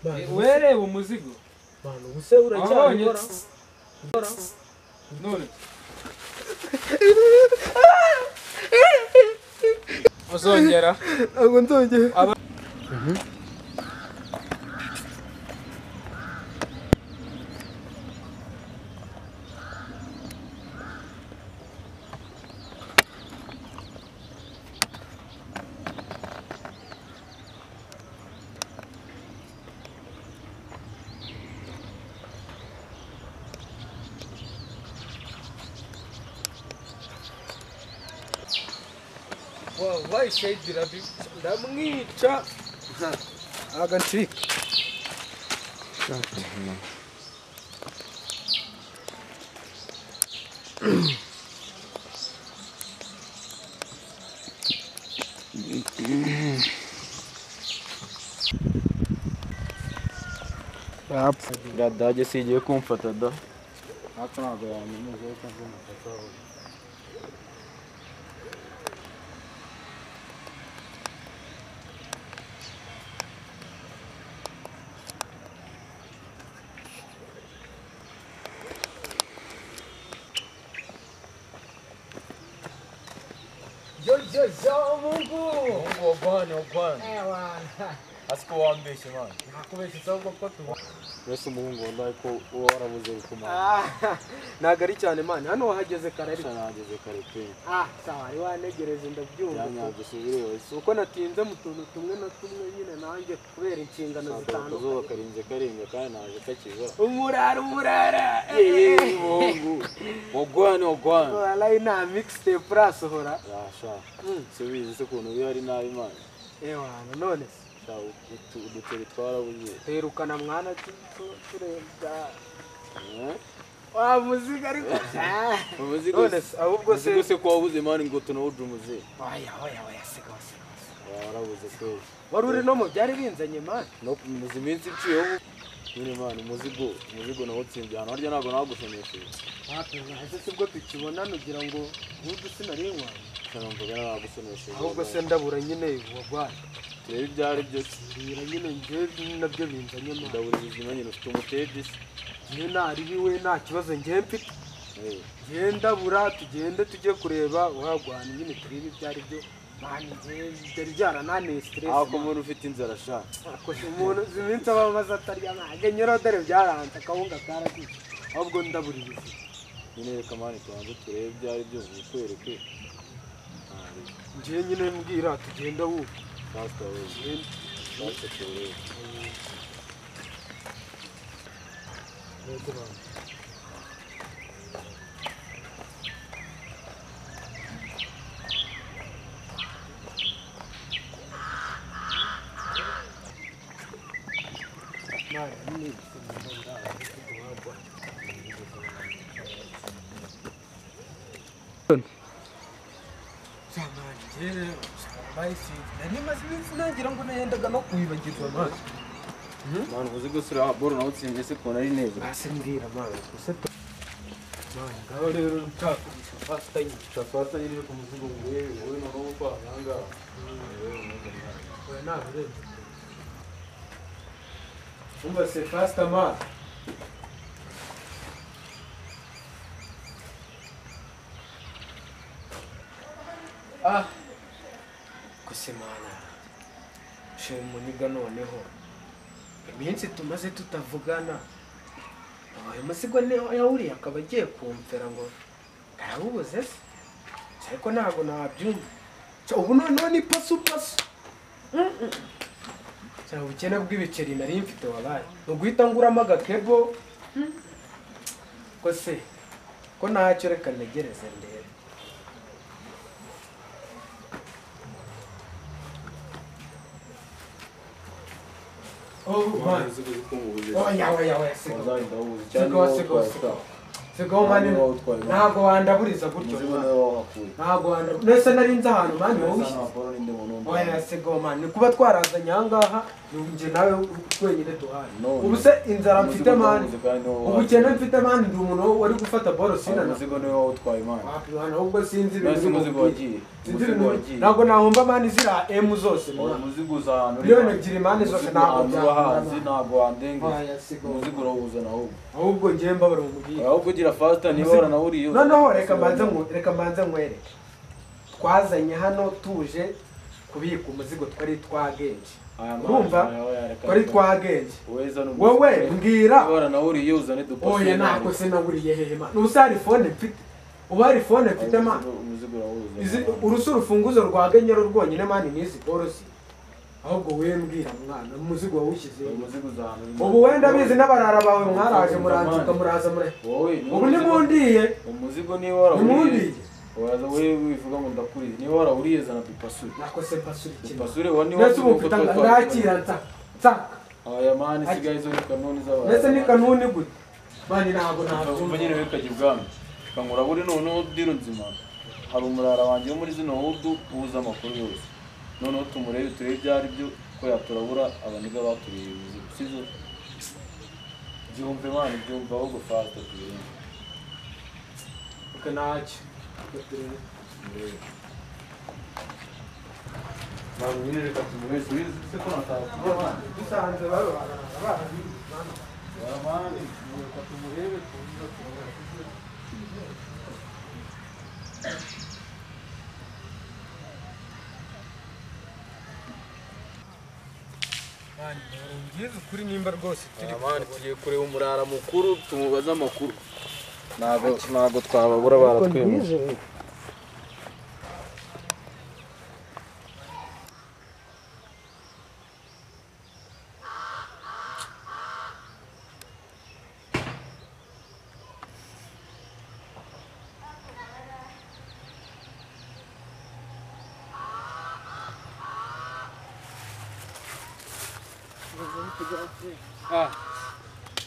Wereba umuzigo. Mwana ubuse uracyabikora? None. Uzongera? Ntabwo nzongera. Wallahi shaydi rabi ndamwica agacika. Dage sigiye kumfata da. Hapo ntabwo yamenyeze ko nzamufata. Yo yo yo Mungu. Mungu bwana bwana. Ewa. Asiko wambeshe man. Nakubeshe ahubwo ko tu. Wese umuhungu wallahi ko warabuze kumana. Ntago ari cyane man. Hano wahageze kare ariko. Nahageze kare pe. Sawa ari wanegereje ndabyumva. Byanyabyo subire wese. Uko natinze mu tuntu tumwe na tumwe nyine nanjye kubera inshingano zitandukanye. Akazuba karinze karenga kandi naje kakizora. Umurara umurara. Mungu. Wagwana wagwana. Wallahi nta mixtape urasohora. Rasha. Subize se kuntu bihari nabi man. Ewa none se. Uduceri twarabuze. Terukana mwana turebwa. Wa muziga ariko. Umuzigo ahubwo se umuzigo se ko wabuze man ngo tunawuje umuze. Oya oya oya sigo sigo. Warabuze kweli. Wari uri no mu byari binzanye man. No muzi iminsi iciyeho nyine man umuzigo nawutsinze hano harya ntabwo nagushimishije. Hapi ese sibwo tukibonana ugira ngo ubu sinari nkwa. Numvaga naragusonesheje. Ahubwo se ndabura nyine wagwaye. Turebe ibyo ari byo. Mbwira nyine njye nabyo binzanye man. Ndabura ubuzima nyine ufite umutedi se. Njye naribiwe nta kibazo njye mfite. Njye ndabura tugende tujye kureba wagwana nyine turebe ibyo ari byo. Man njye byari byarananiye stress. Ako umuntu ufite inzara sha. Ako umuntu iminsi aba amaze atarya nage nyoro dore byaranze akawunga karagiye. Ahubwo ndabura ibizima. Nyine reka man tubanze turebe ibyo ari byo bikwereke. Njye nyine mbwira tugenda wuko. Pastor we. Pastor turebe. Nagira ngo nayendaga no kwibagirwa man. Man umuzigo sura boro nawutsinze se kubona ari neza. Basi mbwira man. Use man ngaho rero nshaka fasta nyine. Fasta nyine ku muzigo ngwe wowe no kwa nanga. Oya naburenze. Umva se fasta man. Kusemana. Shemuniga noneho. Iminsi tumaze tutavugana. Ayo musigo yawuri akaba agiye kumfera ngo karawubuze se. Ariko ntago nabyumva. Ubu noneho ni pasu pasu. Cyangwa ubukene bw'ibiceri nari mfite wabaye. Uguhita nguramo agakebo. Ko se ko ntacyo reka ntegereze ndebe. Oh man. Oya oya oya sigo. Sigo sigo sigo. Sigo man. Ntabwo wandaburiza gutyo. Ntabwo wandaburiza. Nese nari nzi ahantu man wowe. Oya sigo man. Ni kuba twarazanye aha ngaha. Njye nawe twenyine duhari. Ubu se inzara mfite man. Ubukene mfite man ndi umuntu wari gufata boro sina. Umuzigo niwe wawutwaye man. Wapi ahubwo sinzi ibintu. Umuzigo wagiye. Sinzi ibintu. Ntabwo nahomba man zira M zose. Umuzigo uzana. Miliyoni ebyiri man zose ntabwo byahazi ntabwo wandenge. Umuzigo urawuzana ahubwo. Ahubwo ngiye mbabara umubwiye. Ahubwo ugira faster niba waranawuriye. Noneho reka mbanze nkwereke. Twazanye hano tuje kubika umuzigo twari twagenje. Urumva twari twagenje. Wowe mbwira waranawuriye uzane dupasi. Oya nako sinawuriye hehe man. Ubu phone mfite. Ubu hari phone mfite man. Umuzigo urawuzana. Urusu rufunguzo rwa genyero rwonyine man nizi borosi. Ahubwo we mbwira mwana umuzigo wawushyize. Umuzigo uzana. Ubu wenda bizi n'abarara bawe mwaraje muranzuka muraza mure. Ubu nimundiye. Umuzigo ni warawuriye. Waza wewe wivuga ngo ndakuriye niba warawuriye zana dupasure. Nako se pasure iki? Dupasure wa niba ndetse ubu mfite ndakira ntsaka. Aya mani sigaye izo ni kanuni z'abantu. Ndetse ni kanuni gute? Mani ntabwo ntabwo nyine we kajya ubwami. Kangura buri noneho diro nzima. Hari umurara wanjye wo muri zino hudu uza amakuru yose. Noneho tumurebe turebe ibyo ari byo ko yaturabura abaniga baturiye imizigo. Sizo byumve mani byumve ahubwo fasta tubirinde. Ukanaki. Kuri nimba rwose turi tugiye kureba umurara mukuru tumubaza amakuru. Ntabwo twababura baratwemeje. Ah,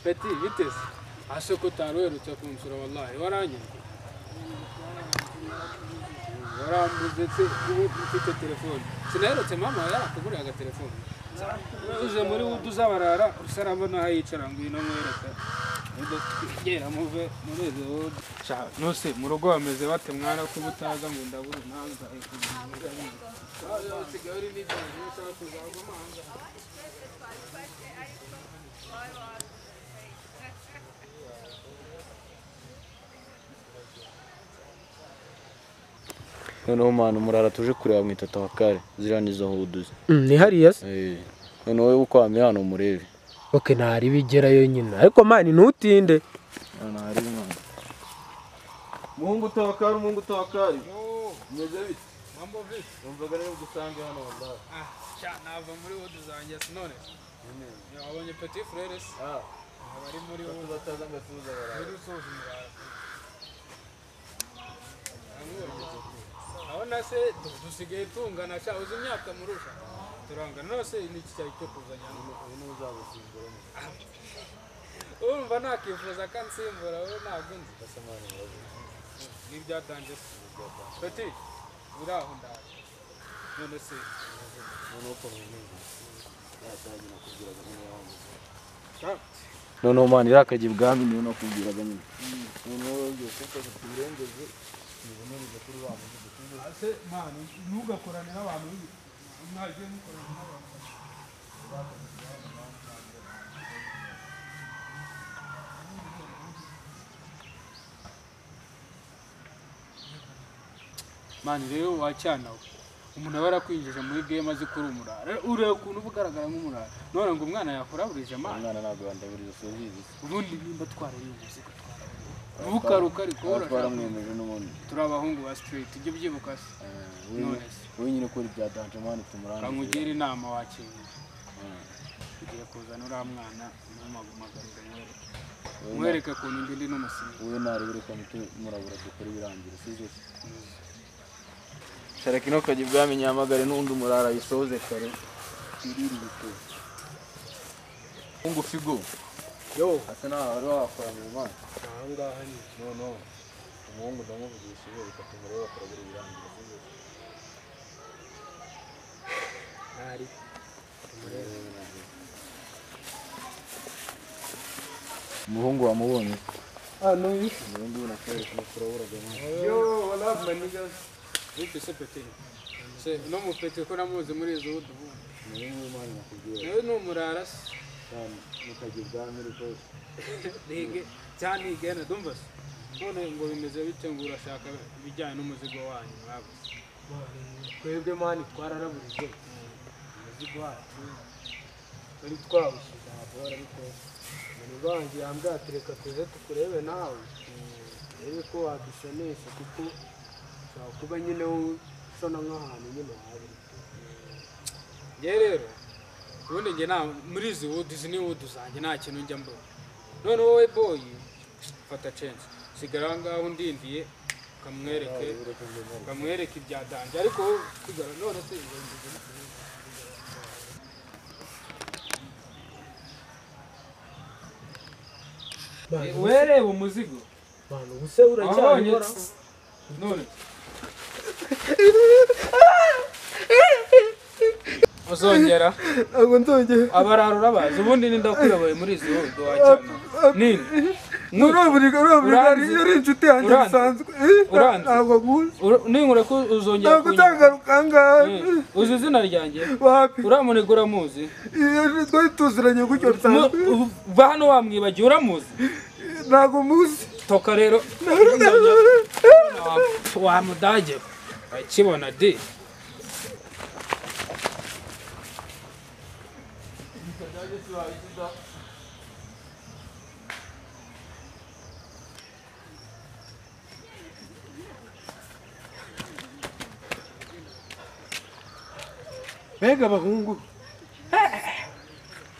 Petit, vitesse. Ase ko utaruherutse kunsura wallahi waranyumva. Warambuze se ubu mfite telefone. Sinaherutse mama yarakuguriye agatelefone. Uje muri wudu uzabarara usarabona aho yicara ngwino nkwereka. Gera muve muri izo wudu. Nose mu rugo bameze bate mwana ko ubutaza ngo ndabura nanza. Noneho mwana umurara tuje kureba mwita Tawakare ziriya nizo huduze. Ni hariya se? Noneho wowe ukwamye hano umurebe. Okay ntari bigerayo nyine ariko mani ntutinde. Ntari mwana. Muhungu Tawakare, muhungu Tawakare. Meze bite? Mambo vipi? Numvaga rero gusange hano wallahi. Ah, sha nava muri wudu zanjye sinone. Wabonye Petit Frere se? Ah. Abari muri wudu bataza ngasuza barara. Muri usoza umurara. Abona se dusigaye tungana sha uzi imyaka murusha. Turangana nose ni iki cyayi cyo kuzanya ubu n'uzagusimbura. Urumva nakifuza kansimbura wowe ntabwo nzi. Ni byatanje se. Petit uraho ndaje. None se noneho mwana irakajya ibwami niyo nakubwiraga nyine. Noneho ugiye kumfasha tubirengeze nibonere kuri wa muzigo. Ase mwana ntugakorane n'abantu mwagiye mukorana n'abantu. Mani rero wacyana we umuntu aba yarakwinjije muri game azi kuri umurara ureba ukuntu uba ugaragara nk'umurara none ngo umwana yakuraburije amana. Umwana ntabwo yandaburiza subizi. Ubundi nimba twarariye umuzigo twarariye ubukaruka ariko twaramwemeje n'ubundi turi abahungu ba street ujye ubyibuka se. None se wowe nyine ukora ibya danje mani tumurane. Kamugira inama wakinye ugiye kuzana uriya mwana ntumumagarire mwereke mwereke ukuntu ndi n'umusinzi. Wowe narebere ko murabura dukora ibirangira sizo. Sharaka ino kajya ibwami nyamagare n'undi umurara yisoze kare iriri bituze. Mungu figo. Yo, asa naho wari wakora mu mana. Aha ngaha ni no umuhungu ndamuvugisha reka tumurebe akora ibirangira sizo. Ntari Umuhungu wamubonye. Ah no, umuhungu nakwereka amakuru aburaga. Yo, what up my niggas? Vipi se petit? Se no mu petit ko namuzi muri izo wudu. Umuhungu w'Imana nakubwira. Nawe ni umurara se. Cyane mukagira ubwami ariko. Nige cyane igena ndumva se. None ngo bimeze bite ngo urashaka ibijyanye n'umuzigo wanyu mwabuze. Twebwe mani twararaburije. Umuzigo wacu twari twawushyize ahabora ariko bangi yambwira ati reka tuze tukurebe nawe urebe ko wadushonesha kuko ushobora kuba nyine ushona nk'ahantu nyine waba uri. Njye rero ubundi njye nta muri izi wudu izi ni wudu zanjye nta kintu njya mbona. None wowe boy fata chance sigara aho ngaho undindiye ukamwereke ibya danje ariko sigara none se wereba umuzigo Manu ubuse uracyabikora none uzongera ntabwo nzongera abarara urabazi ubundi ni ndakuyoboye muri izi wudu wacyana nini uraburiga ari inshuti yanjye bisanzwe ntabwo nkuzi ninkure ko uzongera ntabwo uzagaruka ngaha uzi izina ryanjye wapi uramuniga uramuzi twari tuziranye gutyo bisanzwe va hano wamwibagiwe uramuzi ntabwo muzi toka rero wa mudage akibona di mbega abahungu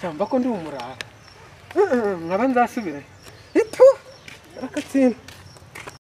cyangwa ko ndi umurara nkaba nzasubira itu arakatsinda.